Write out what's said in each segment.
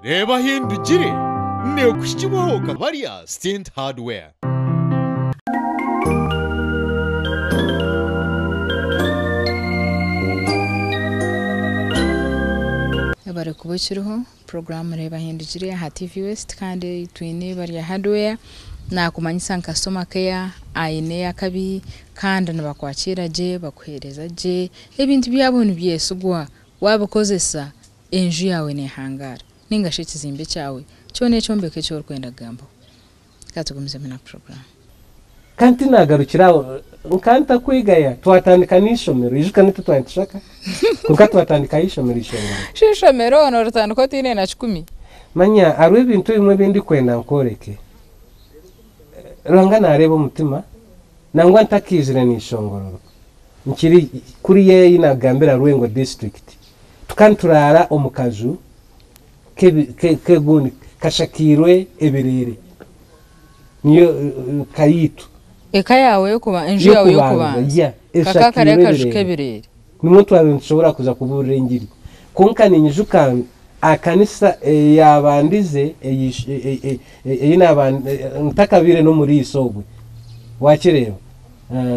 Reeba Ahindugire neekuhikibwaho Kabarya Stint Hardware. Webare kuba okiriho, puroguraamu Reeba Ahindugire aha TV West kandi twine Barya Hardware naakumanyisa ngu kasitoma keya aine akabi kandi nibakwakiira gye, bakuheereza gye, ebintu byabo nibyesigwa, waabikozesa enju yaawe neehangaara nainga shi ekizimbe kyawe kyona ekyombeko eki orikwenda kugambaho. Ka tugumizemu na puroguraamu. Kandi tinagarukira aho, nka ntakwegaya twatandika n'eishomero, ijuka nitwe twaba nitushaka, kwonka twatandikaho eishomero ishongoro. Shi eishomero nooritandika otaine na kikumi? Manya hariho ebintu ebimwe ebi ndikwenda nkworeke. Ruhanga naareeba omutima, nangwa ntakaizire n'eishongororo, nkiri kuriya ei naakugambira Rwengo district, tukaba nituraara omu kaju k'egundi kashakairwe ebireere, niyo ka yaitu. Eka yaawe y'okubanza, enju yaawe y'okubanza, kakaba kari akaju k'ebireere. Nimwo twabaire nitushobora kuza kubuurira engiri. Kwonka ninyijuka aha kanisa eyaabandize ei ntakabaire n'omuriisa obwe, waakireeba,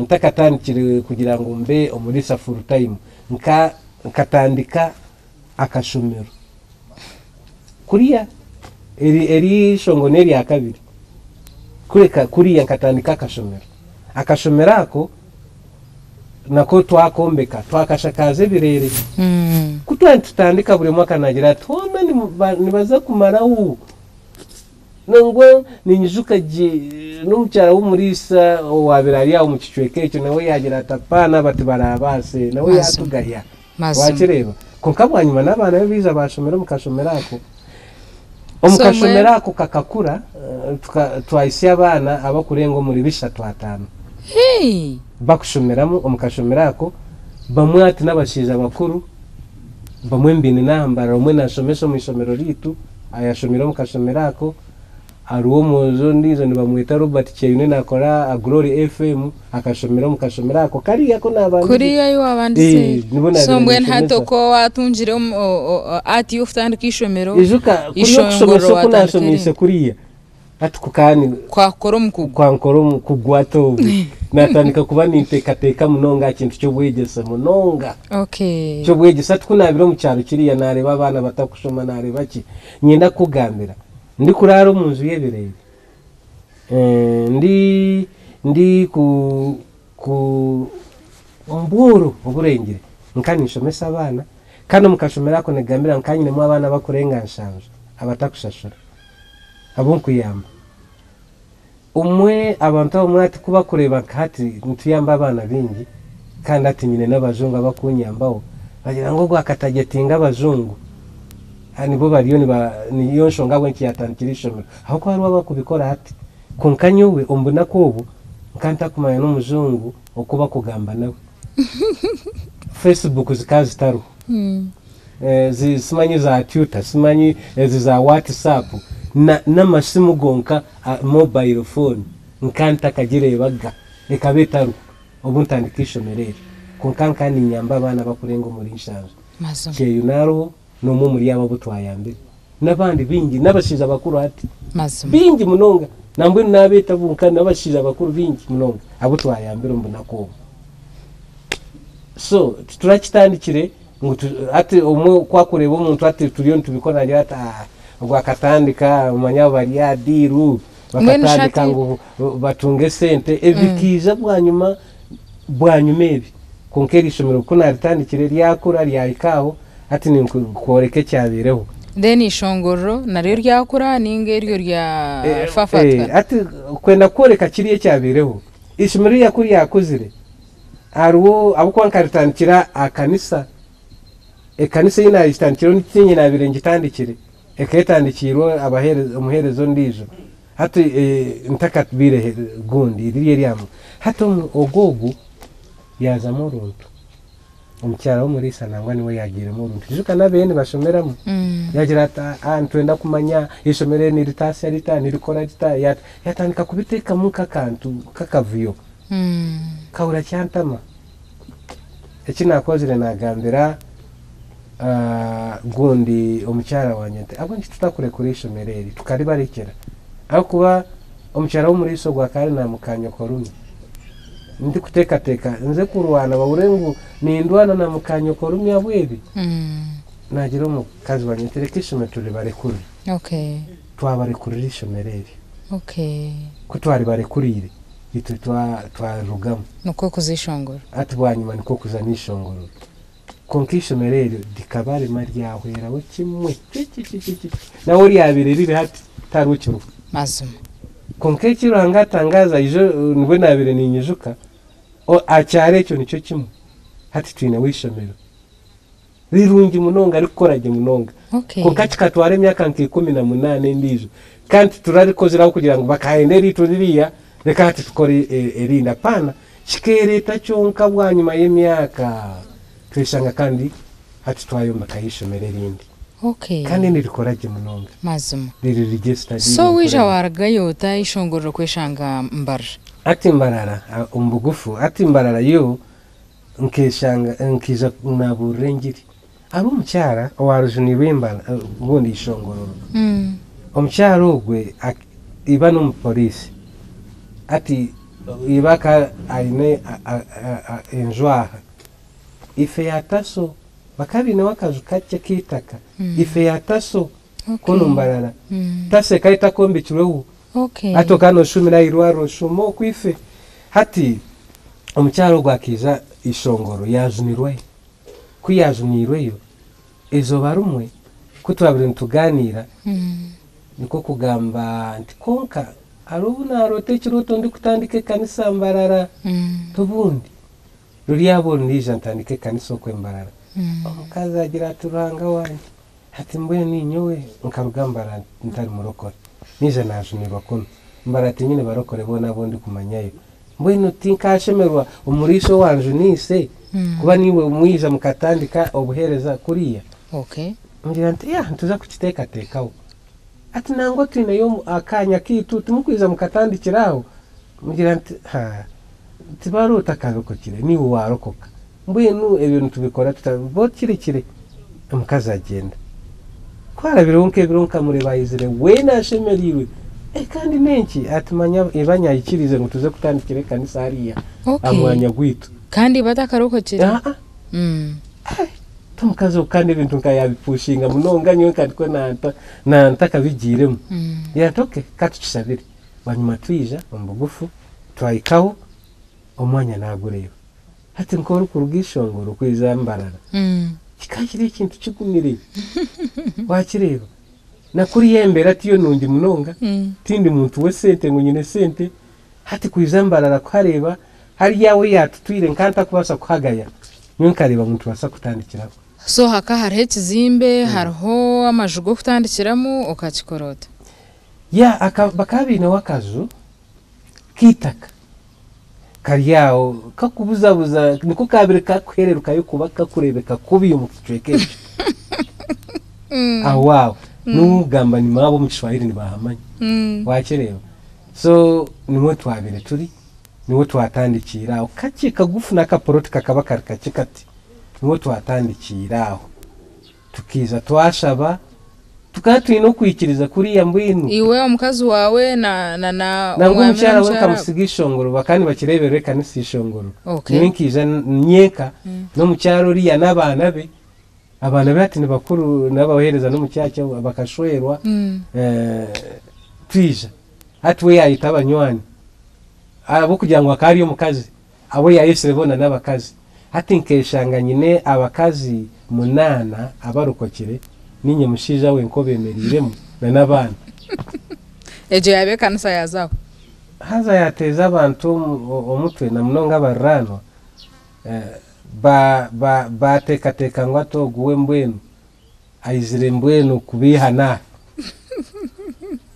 ntakatandikire kugira ngu mbe omuriisa full time, nkatandika akashomero. Kuriya eri eishongo n'erya kabiri, kureka kuriya nkatandika akashomero. Akashomero ako nako twakombeka, twakashakaaza ebireere. Ku twaba nitutandika buri omwe akanagira ati, hoona nibaza kumaraho. Nangwa ninyijuka gye n'omukyara w'omuriisa owaabaire ari aho omu kicweka ekyo nawe yaagira ati, Apaana aba tibaraabaase, nawe yaatugaya. Waakireeba? Kwonka bwanyima n'abaana be baija baashomera omu kashomero ako. Omu kashomero ako kakakura, twahitsya abaana abarikurenga omuri bishatu ataano barikushomeramu omu kashomero ako. Bamwe hati n'abashaija bakuru, bamwe mbaine n'aha Mbarara, omwe naashomesa omu ishomero ryaitu, ayashomire omu kashomero ako. Hariho omwojo ondiijo nibamweta Robert Kyeyune naakora aha Glory FM akashomera omu kashomero ako kariya aku naabandize. Kuriya ahi waabandize. Eh, nibo So naabaire mbwenu hati ninshomesa. oku waatungire omu- o- o- art y'okutandika eishomero, Ijuka kuriya eishongoro okushomesa oku waatandika naashomeise erindi. kuriya hati kukaba ni Kwakukora omukugu. kwankora omukugu hati obu naatandika kuba ninteekateeka munonga aha kintu ky'obwegyese munonga. Okay. Ky'obwegyese hati ku naabaire omu kyaro kiriya naareeba abaana batakushoma naareeba ki, niinyenda kukugambira Ndikuraara omu nju y'ebireere, ndi ndi ku ku omu bworo oburengire, nka ninshomesa abaana kandi omu kashomero ako nigambira nka nyinemu abaana abakurenga nshanju abatakushashura abu nkuyamba. Omwe abantu abamwe hati ku bakureeba nka hati nituyamba abaana baingi kandi hati nyine n'abajungu abakunyambaho, bagira ngu ogu akatagetinga abajungu nibo bariyo niba niyo nshonga ahabw'enki yaatandikire eishomero ahabw'okuba hariho abakubikora hati. Kwonka nyowe omu bunaku obu nka ntakumanya n'omujungu oku bakugamba nawe. Facebook zikaba zitariho. Ezi simanyi za Twitter, simanyi ezi za WhatsApp na n'amasimu gonka mobile phone nka ntakagireebaga ekaba etariho obu ntandika eishomero eri. Kwonka nka niinyamba abaana abakurenga omuri nshanju. Mazima. Kyeyune ariho n'omwe omuri abo abu twayambire. N'abandi baingi n'abashaija bakuru hati. Mazima. Baingi munonga. Nambwenu naabeeta bonka n'abashaija bakuru baingi munonga abu twayambire omu bunaku obu. So titurakitandikire ngu hati omwe ku akureeba omuntu ati turiyo nitubikora naagira ati aah ogwo akatandika omanya abo bari aha diiru Mbwenu shi bakatandika hati ngu batunge esente ebi bikaija bwanyima bwanyima ebi kwonka eri ishomero ku naaritandikire ryakura ryahika aho hati ninkworeka ekyabaireho. Then eishongorero naryo ryakura ninga eryo rya fafatikana? Hati kwenda kworeka kiriya ekyabaireho, eishomero ririya ku ryakuzire Hariho ahabw'okuba nkaritandikira aha kanisa, ekanisa ei naagitandikireho tiinye naabaire ngitandikire, ekaba etandikiirwe abaheereza omuheereza ondiijo hati ntakabaire gundi riri erya hati ogwo ogu yaazamu oruntu, omukyara w'omuriisa nangwa niwe yaagiiremu oruntu, ijuka n'abeeye nibashomeramu, yaagira ati nitwenda kumanya eishomero eri niritaasya rita, nirikora rita, yaatandika kubiteekamu nk'akantu k'akavuyo. Nkahurira kyantama. Eki naakozire naagambira Gundi omukyara wangye nti, Ahabw'enki tutakurekura eishomero eri tukaribarekyera? Ahabw'okuba omukyara w'omuriisa ogwo akaba ari na mukanyokorumi. Ndikuteekateeka nze kurwana bahurire ngu nindwana na mukanyokorumi ahabw'ebi? Naagira omukazi wangye nti, Reka eishomero turibarekurire. Twabarekurira eishomero eryo. Ku twaribarekuriire, itwe twarirugamu. Nikwo kuza eishongoro. Hati bwanyima nikwo kuza n'eishongoro. Kwonka eishomero eryo rikaba rima ryahweraho kimwe cwicwicwicwi. Nawe oryabaire riri hati tihariho kiriho. Mazima. Kwonka eki Ruhanga atangaaza ijo nibwo naabaire ninyijuka, aha kyaro ekyo nikyo kimwe hati twineho eishomero rirungi munonga ririkukora gye munonga. Kwonka kikatwara emyaka nka 18 endiijo kandi titurarikozire ahabw'okugira ngu bakahenda eriitu ririya reka hati tukore erindi apaana. Kikeereeta kyonka bwanyima y'emyaka tweshanga kandi hati twayombekayo eishomero erindi kandi nirikora gye munonga. Mazima. Riri rigye sitade So waija waarugayo ota eishongorero kweshanga Mbarara? Hati Mbarara omu bugufu hati Mbarara yo nkeshanga nkaija naabuurira engiri. Hariho omukyara owaarujunirwe obundi eishongororo. Omukyara ogwe iba n'omuporiisi hati Iba akaba aine enju aha ife ya taso bakaba baineho akaju kakye k'eitaka ife ya taso kunu Mbarara taso ekaba etakombekirweho hati okaba noshumira aha irwariro oshuma okwo ife hati omukyara ogwo akaija eishongoro yajunirwayo ku yajunirweyo eizooba rimwe ku twabire nituganiira Nikwo kugamba nti, Kwonka hariho obu naaroota ekirooto ndikutandika ekanisa Mbarara. T'obundi ruri abu oru naija ntandike ekanisa okwe Mbarara. Omukazi agira ati, Ruhanga wangye, hati mbwenu inyowe nkaruga Mbarara ntari murokore, naija naajunirwa kunu. Mbarara tinyine barokore boona abu ndikumanyayo. Mbwenu tinkaashemererwa omuriisa owanjuniise kuba niiwe mwija mukatandika obuheereza kuriya? Ngira nti, Yah, nituza kukiteekateekaho. Ati, Nangwa twineyo akaanya kaitu, timukwija mukatandikira aho? Ngira nti, Ha, tibari otakarokokire, niiwe waarokoka. Mbwenu ebyo nitubikora tuta? Bo kirekire. Omukazi agyenda. Ku harabireho nk'ebiro nkamureeba aizire weena ashemereirwe. Eh, kandi n'enki? Ati, Manya iba nyayikiriize ngu tuze kutandikira ekanisa hariya aha mwanya gwaitu. Kandi iba atakarokokire? Aa. Omukazi ogu kandi ebintu nka yabipushinga munonga nyowe nka ndiko nantakabigiiremu. Ngira nti okay katukishabire. Bwanyima twija omu bugufu twahikaho omwanya nagureeba. Hati nk'orikuruga Ishongoro kwija Mbarara kikaba kiri ekintu kigumire wakireeba. Na kuriya embeera tiyo nungi munonga, tindi muntu w'esente ngu nyine esente, Hati kwija Mbarara kuhareeba hariya ahu yaatutwire nka ntakubaasa kuhagaya, nyowe nkareeba ngu nitubaasa kutandikiraho. So haka hariho ekizimbe, hariho amaju g'okutandikiramu, okakikora ota? Yeah, aka, bakaba baineho akaju k'eitaka kari aho kakubuzabuza, niko kaabaire kakuhererukayo kuba kakureebeka kubi omu kicweka ekyo. Aho aho, n'ogamba ni maabo omu Kishwahili nibahamanya, waakireeba? So nimwo twabaire turi, nimwo twatandikiire aho. Kakye kagufu n'akapoloti kakaba kari kakye kati, nimwo twatandikiire aho. Tukaija twashaba, tukaba twine okwikiriza kuriya mbwenu. Iwe, omukazi waawe na na na Nangwa omwami omukyara we n'omukyara we? nkamutsiga Ishongoro, bakaba nibakireeberera ekanisa Ishongoro. Okay. Nyowe nkaija nyenka n'omukyara oriya n'abaana be, abaana be hati ni bakuru n'abaheereza n'omu church bakashwerwa, twija. Hati we yaayeta abanywani ahabw'okugira ngu akaba ari omukazi, abu yaayetsire boona n'abakazi. Hati nkeeshanga nyine abakazi munaana abarokokire, niinye mushaija wenka obeemereiremu n'abaana. Egyo yaaba ekanisa yaaza aho. Haza yaateeza abantu omutwe na munonga abariraanwa, baateekateeka ngu hati ogu we mbwenu Aizire mbwenu kubiiha na.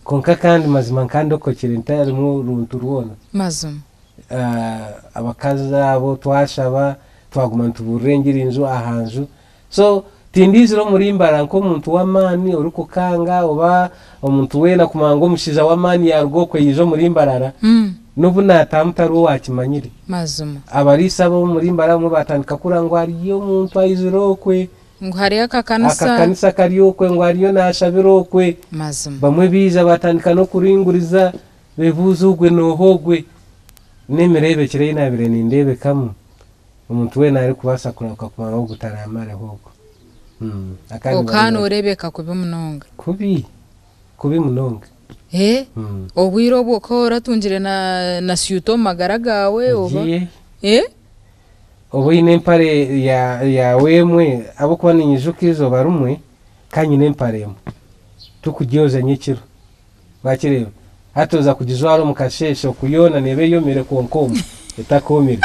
Kwonka kandi mazima nka ndokokire ntarimu runtu rwona. Mazima. Abakazi abo twashaba, twaguma nitubuurira engiri nju aha nju. So tindiizire omuri Mbarara nk'omuntu w'amaani orikukanga oba omuntu weena kumanya ngu omushaija w'amaani yaaruga okwe yaija omuri Mbarara. N'obu naataamu tariho owaakimanyire. Mazima. Abariisa ab'omuri Mbarara abamwe baatandika kurira ngu hariyo omuntu aizire okwe. Ngu hariyo akakanisa. Akakanisa kari okwe ngu ariyo naashabira okwe. Mazima. Bamwe baija batandika n'okuringuriza beebuuza ogwe nooha ogwe. N'emireebekyere ei naabaire nindeebekamu, omuntu weena arikubaasa kurahuka kumanya ngu ogu taraamareho ogwo. Akaba Okaba nibareeba. nooreebeka kubi munonga. Kubi, kubi munonga. Eh, obwire obwo okaba oratungire na na syuta omu magara gaawe oba? Ogiye. Eh? Oba oine empare ya yaawe emwe ahabw'okuba ninyijuka eizooba rimwe ka nyine empare emwe turikugyoza nyekiro wakireeba hati oza kugijwara omu kasheeshe oku yoona neeba eyomire kwonka omwe etakoomire.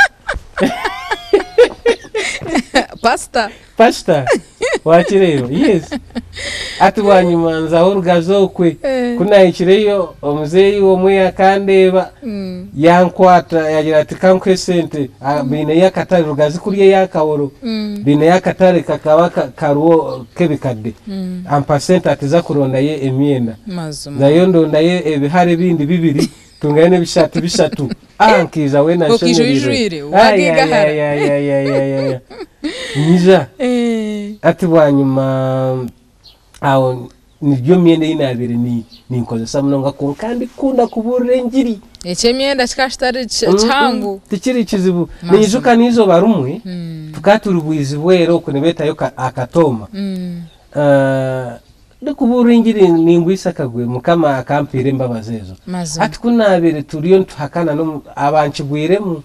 Pastor. Pastor wakireeba yes hati bwanyima nzaho orugazi okwe ku nahikireyo omuzeeyi omwe akandeeba yankwata yagira ati kankuhe esente biineyo akatare rugazi kuriya eya Kahoro biineyo akatare kakaba kariho k'ebikadde ampa sente ati za kurondayo emyenda Mazima. nzayo ndondayo ebihare ebindi bibiri Ntungayo n'ebishaati bishatu. Ah, nkaija weena Okaija nshemereirwe. oijwire, Ai, wagigahara. ai, ai, ai, ai, ai, ai, ai. Nyija. Hati bwanyima aho niryo myenda ei naabaire ni- ninkozesa munonga kwonka ndikukunda kubuurira engiri. Eky'emyenda kikaba kitari kihango. Tikiri kizibu. Mazima. Ninyijuka n'eizooba rimwe tukaba turi Bwizibwera okwo nibeetayo ka- akatooma. Ah, Ndikubuurira engiri ningwisa akagwe, Mukama akampiira embabazi ezo. Mazima. Hati ku naabaire turiyo nituhakana n'omu abankigwiremu,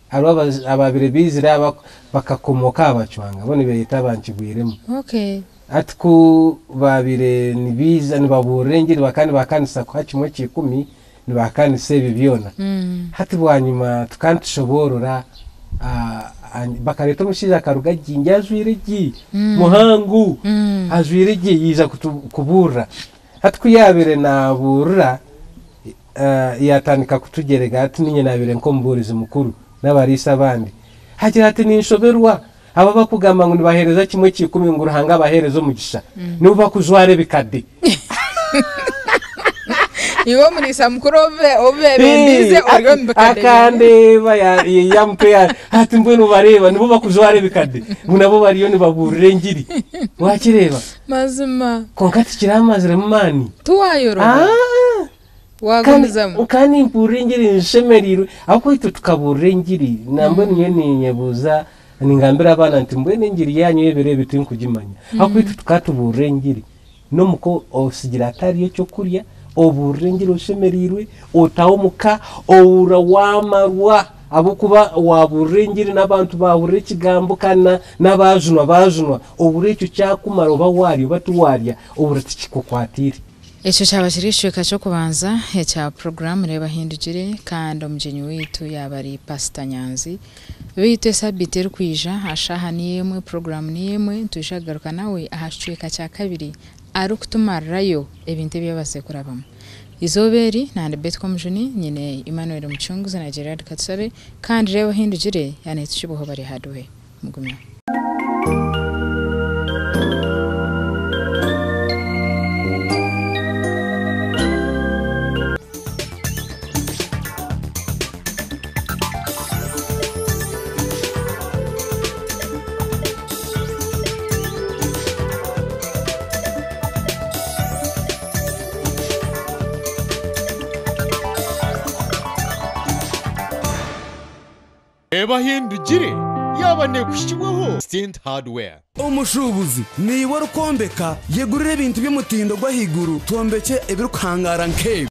hariho abaabaire baizire aha bakakomooka aha Bacwanga, bo nibeeyeta abankigwiremu. Okay. Hati ku baabaire nibaija nibabuurira engiri bakaba nibahakanisa kuha kimwe kya ikumi, nibahakanisa ebyo byona. Hati bwanyima tukaba nitushoboorora, bakareeta omushaija akaruga Jinja ajwaire gye, muhango, ajwaire gye yaija kubuurira. Hati ku yaabaire naabuurira, yaatandika kutugyerega hati niinye naabaire nk'omubuurizi mukuru n'abariisa abandi. Agira ati, Ninshoberwa, abo abakugamba ngu nibaheereza kimwe kya ikumi ngu Ruhanga abaheereze omugisha, nibo bakujwara ebikade. Iwe omuriisa mukuru obeebembiize ori omu bikade. Akandeeba yamutwe ati mbwenu obareeba nibo bakujwara ebikade ngu nabo bariyo nibabuurira engiri. Wakireeba? Mazima. Kwonka tikiramaziremu maani. Tiwayoroba. Waagumizamu. Nkaba nimpuurira engiri nshemereirwe ahabw'okuba itwe tukabuurira engiri. Nambwenu nyowe ninyebuuza ningambira abaana nti mbwenu engiri yaanyu ey'ebiro ebi tinkugimanya ahabw'okuba itwe tukaba tubuurira engiri. N'omuka otsigira hatariyo eky'okurya, obuurira engiri oshemereirwe, otaaha omu ka ohurira waamarwa ahabw'okuba waabuurira engiri n'abantu baahurira ekigambo kandi n'abaajunwa baajunwa, ohurira ekyo kyakumara oba waarya oba tiwaarya ohurira tikikukwatiire. Ekyo kyaba kiri ekicweka ky'okubanza ekya puroguraamu Reeba Hindugire kandi omugyenyi waitu yaaba ari Pasita Nyanzi. Beitu esabiiti erikwija aha shaaha niyo emwe, puroguraamu niyo emwe, nitwija kugaruka nawe aha kicweka kya kabiri arikutumarirayo ebintu ebi yabaasize kurabamu. Eizooba eri, naandi Betty Komujuni, nyine Emmanuel Mucunguzi na Gerard Katusabe kandi reeba ohindugire yaaba neetukibwaho bari Hardware. Mugume. Ebahindugire yaaba neekuhikibwaho Stint Hardware. Omushuubuzi, Niiwe orikwombeka, yegurire ebintu by'omutindo gw'ahaiguru twombekye ebirikuhangaara nk'ebi.